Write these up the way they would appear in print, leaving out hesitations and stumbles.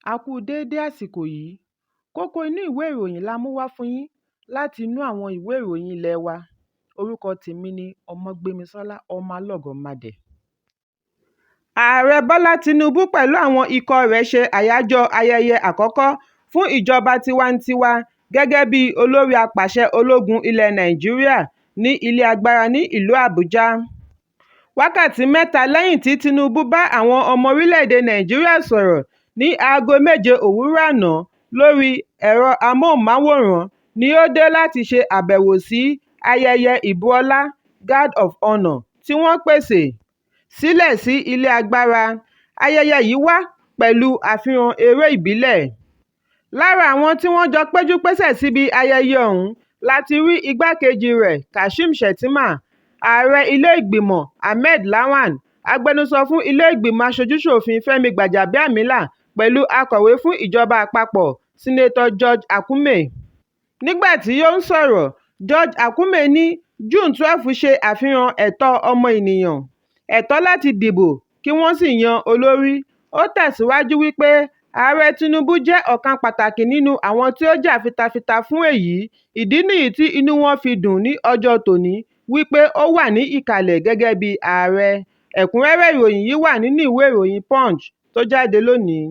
A kú déédé àsìkò yìí. Kókó inú ìwé ìròyìn la mú wá fún yín láti inú àwọn ìwé ìròyìn ilé wa. Orúkọ tèmi ni Ọmọgbémisọ́lá Ọmọlọ́gọ̀mádẹ. Ààrẹ Bọ́lá Tinubu pẹ̀lú àwọn ikọ̀ rẹ̀ ṣe àyájọ́ ayẹyẹ àkọ́kọ́ fún ìjọba tiwa-n-tiwa gẹ́gẹ́ bí olórí apàṣẹ ológun ilẹ̀ Nàìjíríà ní Ilé Agbára ní ìlú Àbújá. Wákàtí mẹ́ta lẹ́yìn tí Tinubu bá àwọn ọmọ orílẹ̀-èdè Nàìjíríà sọ̀rọ̀ ní aago méje òwúrọ̀ àná lórí ẹ̀rọ amóhùnmáwòrán ni ó dé láti ṣe àbẹ̀wò sí ayẹyẹ ìbu ọlá (Guard of Honour) tí wọ́n pèsè sílẹ̀ sí Ilé Agbára. Ayẹyẹ yìí wá pẹ̀lú àfihàn eré ìbílẹ̀. Lára àwọn tí wọ́n jọ péjú-pésẹ̀ síbi ayẹyẹ ọ̀hún la ti rí Igbákejì rẹ̀ Kashim Shettima, Ààrẹ ilé ìgbìmọ̀ Ahmed Lawan, agbẹnusọ fún ilé ìgbìmọ̀ aṣojú-ṣòfin Fẹ́mi Gbàjàbíàmílà pẹ̀lú akọ̀wé fún ìjọba àpapọ̀ Senator George Akume. Nígbà tí ó ń sọ̀rọ̀, George Akume ní June 12 ṣe àfihàn ẹ̀tọ́ ọmọ ènìyàn, ẹ̀tọ́ láti dìbò kí wọ́n sì yan olórí. Ó tẹ̀síwájú wípé Ààrẹ Tinubu jẹ́ ọ̀kan pàtàkì nínú àwọn tí ó jà fitafita fún èyí, ìdí nìyí tí inú wọn fi dùn ní ọjọ́ tòní wípé ó wà ní ìkàlẹ̀ gẹ́gẹ́ bí ààrẹ. Ẹ̀kúnrẹ́rẹ́ ìròyìn yìí wà nínú ìwé ìròyìn Punch tó jáde lónìí.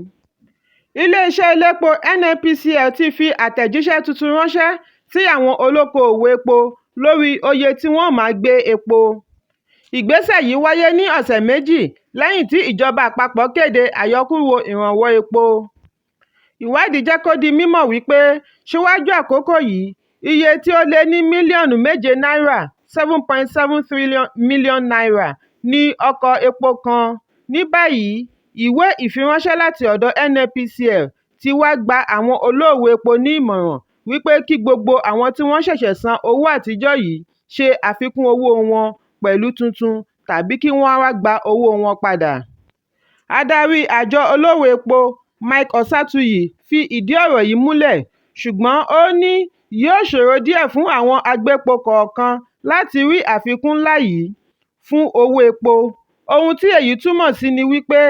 Ilé-iṣẹ́ elépo NNPCL ti fi àtẹ̀jíṣẹ́ tuntun ránṣẹ́ sí àwọn olókoòwò epo lórí oye tí wọ́n máa gbé epo. Ìgbésẹ̀ yìí wáyé ní ọ̀sẹ̀ méjì lẹ́yìn tí ìjọba àpapọ̀ kéde àyọkúrò ìrànwọ́ epo. Ìwádìí jẹ́ kó di mímọ̀ wípé síwájú àkókò yìí, iye tí ó lé ní mílíọ̀nù méje náírà (N7.7 million) ní ọkọ̀ epo kan. Ní báyìí, ìwé ìfiránṣẹ́ láti ọ̀dọ̀ NNPCL ti wá gba àwọn olówó epo ní ìmọ̀ràn wípé kí gbogbo àwọn tí wọ́n ṣẹ̀ṣẹ̀ san owó àtijọ́ yìí ṣe àfikún owó wọn pẹ̀lú tuntun tàbí kí wọ́n wá gba owó wọn padà. Adarí àjọ olówó epo Mike Osatuyi fi ìdí ọ̀rọ̀ yìí múlẹ̀, ṣùgbọ́n ó ní yóò ṣòro díẹ̀ fún àwọn agbépo kọ̀ọ̀kan láti rí àfikún ńlá yìí fún owó epo. Ohun tí èyí túmọ̀ sí ni wípé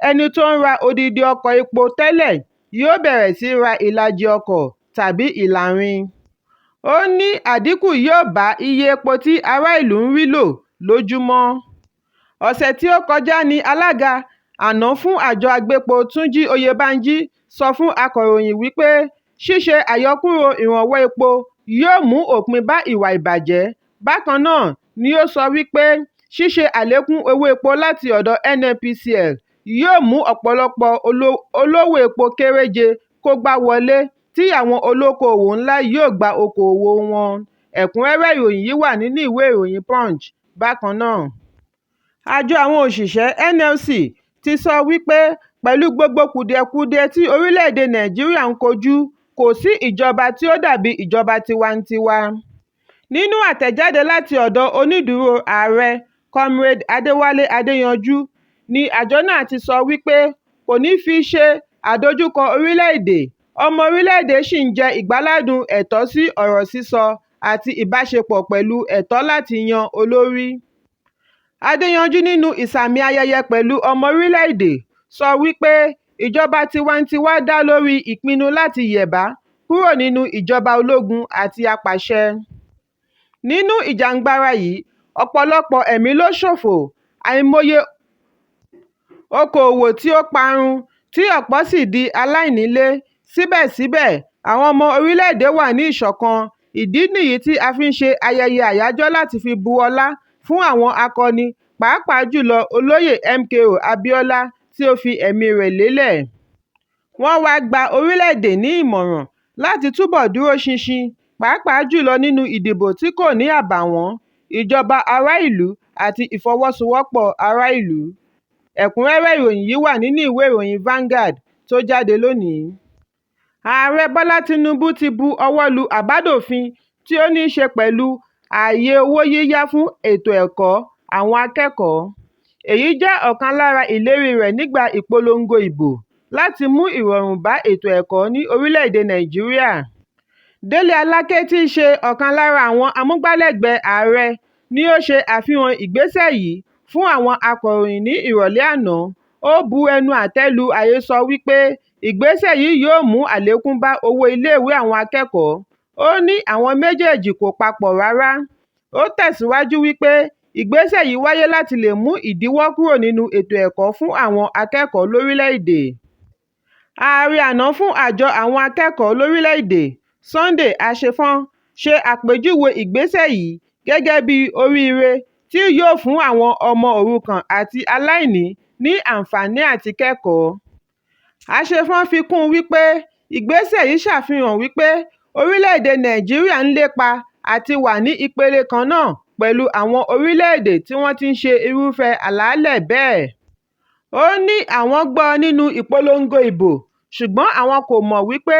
ẹni tó ń ra odindi ọkọ̀ epo tẹ́lẹ̀ yóò bẹ̀rẹ̀ sí í ra ìlàjì ọkọ̀ tàbí ìlàrin. Ó ní àdínkù yóò bá iye epo tí ará ìlú ń rí lò lójúmọ́. Ọ̀sẹ̀ tí ó kọjá ní alága àná fún àjọ agbépo Túnjí Oyèbánjí sọ fún akọ̀ròyìn wípé ṣíṣe àyọkúrò ìrànwọ́ epo yóò mú òpin bá ìwà ìbàjẹ́. Bákan náà ni ó sọ wípé ṣíṣe àlékún owó epo láti ọ̀dọ̀ NNPCL yóò mú ọ̀pọ̀lọpọ̀ olówó epo kéréje kógbá wọlé tí àwọn olókoòwò ńlá yóò gba okoòwò wọn. Ẹ̀kúnrẹ́rẹ́ ìròyìn yìí wà nínú ìwé ìròyìn Punch bákan náà. Àjọ àwọn òṣìṣẹ́ NLC ti sọ wípé pẹ̀lú gbogbo kùdìẹ̀kudiẹ tí orílẹ̀-èdè Nàìjíríà ń kojú, kò sí ìjọba tí ó dàbí ìjọba tiwa-n-tiwa. Nínú àtẹ̀jáde láti ọ̀dọ̀ onídùúró Ààrẹ, Comrade Adéwálé Adéyanjú ni àjọ náà ti sọ wípé kò ní fi ṣe àdojúkọ orílẹ̀-èdè, ọmọ orílẹ̀-èdè sì ń jẹ ìgbáládùn ẹ̀tọ́ sí ọ̀rọ̀ sísọ àti ìbáṣepọ̀ pẹ̀lú ẹ̀tọ́ láti yan olórí. Adéyanjú nínú ìsààmì ayẹyẹ pẹ̀lú ọmọ orílẹ̀-èdè sọ wípé ìjọba tiwa-n-tiwa dá lórí ìpinnu láti yẹ̀bá kúrò nínú ìjọba ológun àti apàṣẹ. Nínú ìjìjàgbara yìí, ọ̀pọ̀lọpọ̀ ẹ̀mí ló ṣòfò, àìmọye okoòwò tí ó parun, tí ọ̀pọ̀ sì di aláìnílé. Síbẹ̀síbẹ̀, àwọn ọmọ orílẹ̀ èdè wà ní ìṣọ̀kan, ìdí nìyí tí a fi ń ṣe ayẹyẹ àyájọ́ láti fi bu ọlá fún àwọn akọni pàápàá jùlọ olóyè MKO Abiola tí ó fi ẹ̀mí rẹ̀ lélẹ̀. Wọ́n wá gba orílẹ̀ èdè ní ìmọ̀ràn láti túbọ̀ dúró ṣinṣin pàápàá jùlọ nínú ìdìbò tí kò ní àbàwọ́n, ìjọba ará ìlú àti ìfọwọ́sowọ́pọ̀ ará ìlú. Ẹ̀kúnrẹ́rẹ́ ìròyìn yìí wà nínú ìwé ìròyìn Vanguard tó jáde lónìí. Ààrẹ Bọ́lá Tinubu ti bu ọwọ́ lu àbádòfin tí ó ní ṣe pẹ̀lú ààyè owó yíyá fún ètò ẹ̀kọ́ àwọn akẹ́kọ̀ọ́. Èyí jẹ́ ọ̀kan lára ìlérí rẹ̀ nígbà ìpolongo ìbò láti mú ìrọ̀rùn bá ètò ẹ̀kọ́ ní orílẹ̀-èdè Nàìjíríà. Délé Aláké tí í ṣe ọ̀kan lára àwọn amúgbálẹ́gbẹ̀ẹ́ ààrẹ ni ó ṣe àfihàn ìgbésẹ̀ yìí fún àwọn akọ̀ròyìn ní ìrọ̀lẹ́ àná. Ó bu ẹnu àtẹ́ lu àhesọ wípé ìgbésẹ̀ yìí yóò mú àlékún bá owó iléèwé àwọn akẹ́kọ̀ọ́. Ó ní àwọn méjèèjì kò papọ̀ rárá. Ó tẹ̀síwájú wípé ìgbésẹ̀ yìí wáyé láti lè mú ìdíwọ́ kúrò nínú ètò ẹ̀kọ́ fún àwọn akẹ́kọ̀ọ́ lórílẹ̀ èdè. Ààrẹ àná fún àjọ àwọn akẹ́kọ̀ọ́ lórílẹ̀ èdè, Sunday Asefon, ṣe àpèjúwe ìgbésẹ̀ yìí gẹ́gẹ́ bí "oríire" tí yóò fún àwọn ọmọ òrukàn àti aláìní ní àǹfààní àti kẹ́kọ̀ọ́. Asefon fi kún un wípé ìgbésẹ̀ yìí ṣàfihàn wípé orílẹ̀ èdè Nàìjíríà ń lépa àti wà ní ìpele kan náà pẹ̀lú àwọn orílẹ̀ èdè tí wọ́n ti ń ṣe irúfẹ́ àlàálẹ̀ bẹ́ẹ̀. Ó ní àwọn gbọ́ nínú ìpolongo ìbò ṣùgbọ́n àwọn kò mọ̀ wípé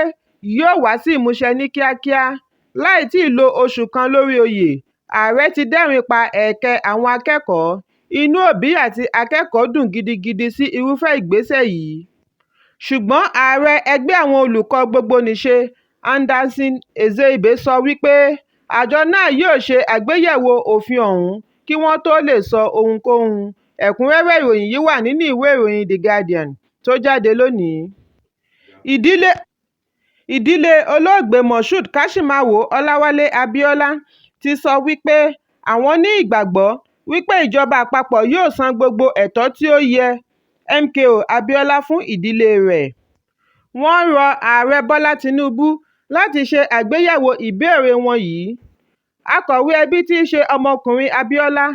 yóò wá sí ìmúṣẹ ní kíákíá. Láì tíì lo oṣù kan lórí oyè, ààrẹ ti dẹ́rìn pa ẹ̀kẹ́ àwọn akẹ́kọ̀ọ́. Inú òbí àti akẹ́kọ̀ọ́ dùn gidigidi sí irúfẹ́ ìgbésẹ̀ yìí. Ṣùgbọ́n ààrẹ ẹgbẹ́ àwọn olùkọ́ gbogbonìṣe, Anderson Ezeibe sọ wípé àjọ náà yóò ṣe àgbéyẹ̀wò òfin ọ̀hún kí wọ́n tó lè sọ ohunkóhun. Ẹ̀kúnrẹ́rẹ́ ìròyìn yìí wà nínú ìwé ìròyìn The Guardian tó jáde lónìí. Ìdílé olóògbé Moshood Kashimawo Ọláwálé Abiola ti sọ wípé àwọn ní ìgbàgbọ́ wípé ìjọba àpapọ̀ yóò san gbogbo ẹ̀tọ́ tí ó yẹ MKO Abiola fún ìdílé rẹ̀. Wọ́n rọ Ààrẹ Bọ́lá Tinubu láti ṣe àgbéyẹ̀wò ìbéèrè wọn yìí. Akọ̀wé ẹbí tí í ṣe ọmọkùnrin Abiola,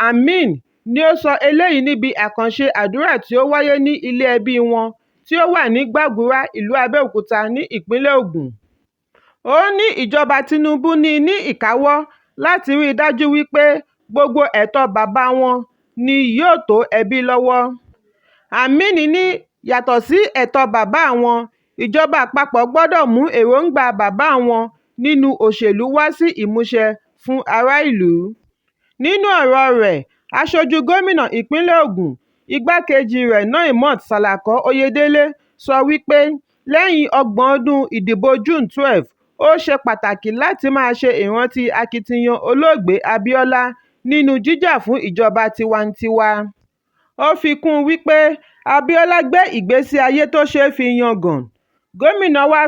Ameen, ni ó sọ eléyìí níbi àkànṣe àdúrà tí ó wáyé ní ilé ẹbí wọn tí ó wà ní Gbàgúrá ìlú Abẹ́òkúta ní ìpínlẹ̀ Ògùn. Ó ní ìjọba Tinubu ní ní ìkáwọ́ láti rí i dájú wípé gbogbo ẹ̀tọ́ bàbá wọn ni yóò tó ẹbí lọ́wọ́. Ameen ní yàtọ̀ sí ẹ̀tọ́ bàbá àwọn, ìjọba àpapọ̀ gbọdọ̀ mú èròńgbà bàbá àwọn nínú òṣèlú wá sí ìmúṣẹ fún ará ìlú. Nínú ọ̀rọ̀ rẹ̀, aṣojú gómìnà ìpínlẹ̀ Ògùn, igbákejì rẹ̀ Noimot Salako-Oyedele sọ wípé lẹ́yìn ọgbọ̀n ọdún ìdìbò June 12, ó ṣe pàtàkì láti máa ṣe ìrántí akitiyan olóògbé Abiola nínú jíjà fún ìjọba tiwantiwa. Ó fi kún un wípé Abiola gbé ìgbésí ayé tó ṣe é fi yangàn. Gómìnà wá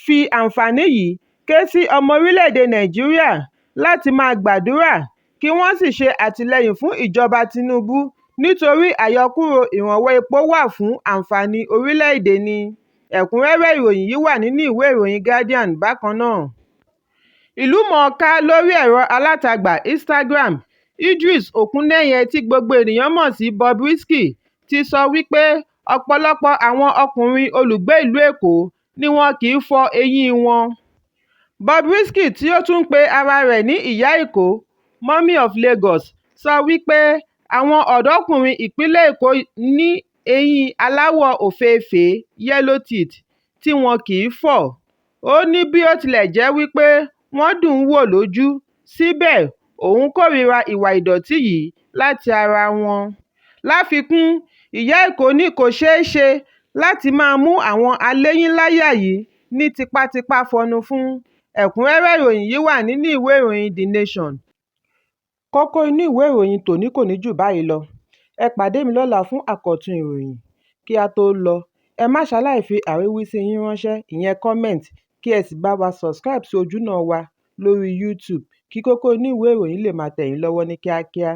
fi àǹfààní yìí ké sí ọmọ orílẹ̀ èdè Nàìjíríà láti máa gbàdúrà kí wọ́n sì ṣe àtìlẹ́yìn fún ìjọba Tinubu nítorí àyọkúrò ìrànwọ́ epo wà fún àǹfààní orílẹ̀ èdè ni. Ẹ̀kúnrẹ́rẹ́ ìròyìn yìí wà nínú ìwé ìròyìn Guardian bákan náà. Ìlúmọ̀ọ́ká lórí ẹ̀rọ alátagbà Instagram, Idris Okuneye tí gbogbo ènìyàn mọ̀ sí Bobrisky ti sọ wípé ọ̀pọ̀lọpọ̀ àwọn ọkùnrin olùgbé ìlú Èkó ni wọn kì í fọ eyín wọn. Bobrisky tí ó tún ń pe ara rẹ̀ ní "Ìyá Èkó" (Mummy of Lagos) sọ wípé àwọn ọ̀dọ́kùnrin ìpínlẹ̀ Èkó ní eyín aláwọ̀ òfééfèé "yellow teeth" tí wọn kì í fọ̀. Ó ní bí ó tilẹ̀ jẹ́ wípé wọ́n dùn ún wò lójú, síbẹ̀ òun kórìíra ìwà ìdọ̀tí yìí láti ara wọn. Láfikún, Ìyá Èkó ní kò ṣeéṣe láti máa mú àwọn aléyín-láyà yìí ní tipátipá fọnu fún. Ẹ̀kúnrẹ́rẹ́ ìròyìn yìí wà nínú ìwé ìròyìn The Nation. Kókó inú ìwé ìròyìn tòní kò ní jù báyìí lọ. Ẹ pàdé mi lọ́la fún àkọ́tún ìròyìn. Kí á tó lọ, ẹ má ṣaláì fi àríwísí yín ránṣẹ́ ìyẹn comment kí ẹ sì bá wa subscribe sí ojúnà wa lórí YouTube kí kókó inú ìwé ìròyìn lè máa tẹ̀ yín lọ́wọ́ ní kíákíá.